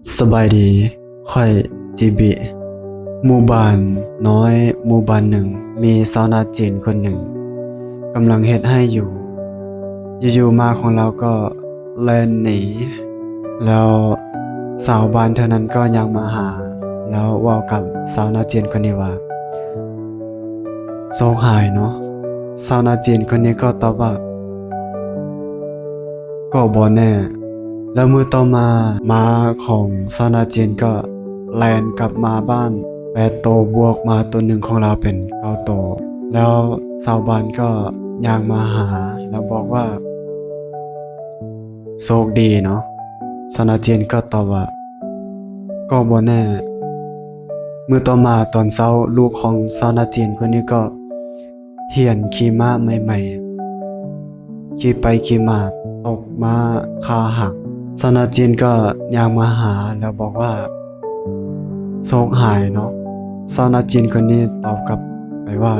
ສະບາຍດີ, ຂ້ອຍຈີບີ. ໝູ່ບ້ານນ້ອຍໝູ່ບ້ານໜຶ່ງ ມີຊາວນາຈີນຄົນໜຶ່ງກຳລັງເຮັດໄຮ່ຢູ່. ຢູ່ໆ ໝາຂອງລາວກໍແລ່ນໜີ, ແລ້ວຊາວບ້ານແຖວນັ້ນກໍຍ່າງມາຫາ, ແລ້ວເວົ້າກັບຊາວນາຈີນຄົນນີ້ວ່າ ໂຊກຮ້າຍເນາະ. ຊາວນາຈີນຄົນນີ້ກໍຕອບວ່າ ກໍບໍ່ແນ່. ແລ້ວມື້ຕໍ່ມາ ໝາຂອງຊາວນາຈີນກໍແລ່ນກັບມາບ້ານແປດໂຕ ບວກໝາໂຕໜຶ່ງຂອງລາວເປັນເກົ້າໂຕ. ແລ້ວຊາວບ້ານກໍຍ່າງມາຫາ ແລ້ວບອກວ່າ ໂຊກດີເນາະ. ຊາວນາຈີນກໍຕອບວ່າ ກໍບໍ່ແນ່. ມື້ຕໍ່ມາຕອນເຊົ້າ ລູກຂອງຊາວນາຈີນຄົນນີ້ກໍຮຽນຂີ່ມ້າໃໝ່ໆ, ຂີ່ໄປຂີ່ມາຕົກມ້າຂາຫັກ. ຊາວນາຈີນກໍຍ່າງມາຫາແລ້ວບອກວ່າ ໂຊກຮ້າຍເນາະ. ຊາວນາຈີນຄົນນີ້ຕອບກັບໄປວ່າ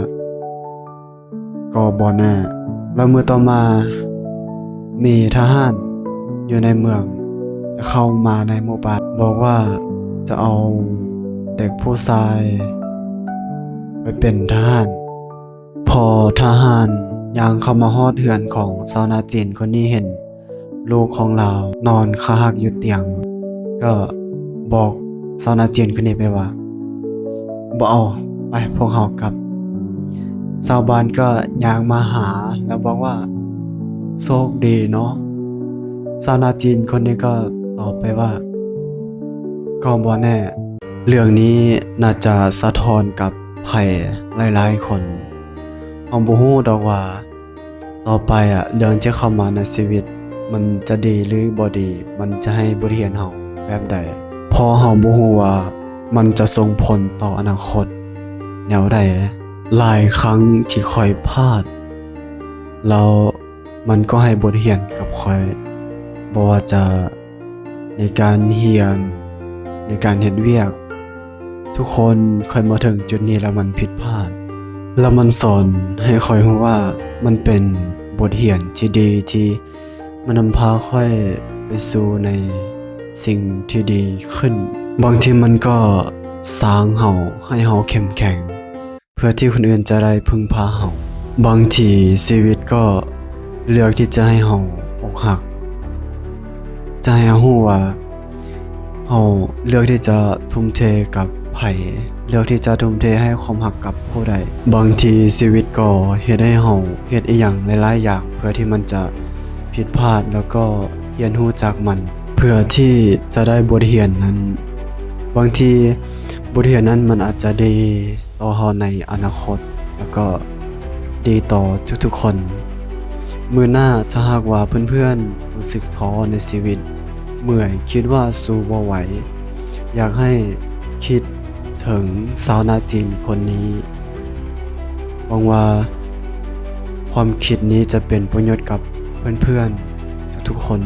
ກໍບໍ່ແນ່. ແລ້ວມື້ຕໍ່ມາ ມີທະຫານຢູ່ໃນເມືອງຈະເຂົ້າມາໃນໝູ່ບ້ານ, ບອກວ່າຈະເອົາເດັກຜູ້ຊາຍໄປເປັນທະຫານ. ພໍທະຫານຍ່າງເຂົ້າມາຮອດເຮືອນຂອງຊາວນາຈີນຄົນນີ້ ເຫັນລູກຂອງລາວນອນຂາຫັກຢູ່ຕຽງ, ກໍບອກຊາວນາຈີນຄົນນີ້ໄປວ່າ ບໍ່ເອົາ, ໄປ, ພວກເຮົາກັບ. ຊາວບ້ານກໍຍ່າງມາຫາແລ້ວບອກວ່າ ໂຊກດີເນາະ. ຊາວນາຈີນຄົນນີ້ກໍຕອບໄປວ່າ ກໍບໍ່ແນ່. ເລື່ອງນີ້ໜ້າຈະສະທ້ອນກັບໃຜຫຼາຍໆຄົນ. ເຮົາບໍ່ຮູ້ດອກວ່າ ຕໍ່ໄປອະ ເລື່ອງທີ່ເຂົ້າມາໃນຊີວິດ ມັນຈະດີຫຼືບໍ່ດີ, ມັນຈະໃຫ້ບົດຮຽນເຮົາແບບໃດ, ເພາະເຮົາບໍ່ຮູ້ວ່າມັນຈະສົ່ງຜົນຕໍ່ອະນາຄົດແນວໃດ. ຫຼາຍຄັ້ງທີ່ຂ້ອຍພາດ ແລ້ວມັນກໍໃຫ້ບົດຮຽນກັບຂ້ອຍ, ບໍ່ວ່າຈະ ໃນການຮຽນ, ໃນການເຮັດວຽກ, ທຸກຄົນເຄີຍມາເຖິງຈຸດນີ້ແລ້ວມັນຜິດພາດ, ແລ້ວມັນສອນໃຫ້ຂ້ອຍຮູ້ວ່າມັນເປັນບົດຮຽນທີ່ດີ ທີ່ມັນນຳພາຂ້ອຍໄປສູ່ໃນສິ່ງທີ່ດີຂຶ້ນ. ບາງທີມັນກໍສ້າງເຮົາ ໃຫ້ເຮົາເຂັ້ມແຂງ ເພື່ອທີ່ຄົນອື່ນຈະໄດ້ເພິ່ງພາເຮົາ. ບາງທີຊີວິດກໍເລືອກທີ່ຈະໃຫ້ເຮົາອົກຫັກ, ຈະໃຫ້ເຮົາຮູ້ວ່າເຮົາເລືອກທີ່ຈະທຸ່ມເທກັບໃຜ, ເລືອກທີ່ຈະທຸ່ມເທໃຫ້ຄວາມຮັກກັບຜູ້ໃດ. ບາງທີຊີວິດກໍເຮັດໃຫ້ເຮົາເຮັດອີ່ຫຍັງຫຼາຍໆຢ່າງ ເພື່ອທີ່ມັນຈະຜິດພາດ ແລ້ວກໍຮຽນຮູ້ຈາກມັນ ເພື່ອທີ່ຈະໄດ້ບົດຮຽນນັ້ນ. ບາງທີບົດຮຽນນັ້ນມັນອາດຈະດີ ຕໍ່ເຮົາໃນອະນາຄົດ ແລ້ວກໍດີຕໍ່ທຸກໆຄົນ. ມື້ໜ້າຖ້າຫາກວ່າເພື່ອນໆຮູ້ສຶກທໍ້ໃນຊີວິດ, ເມື່ອຍ, ຄິດວ່າສູ້ບໍ່ໄຫວ, ຢາກໃຫ້ຄິດເຖິງຊາວນາຈີນຄົນນີ້. ຫວັງວ່າຄວາມຄິດນີ້ຈະເປັນປະໂຫຍດກັບເພື່ອນໆທຸກໆຄົນ.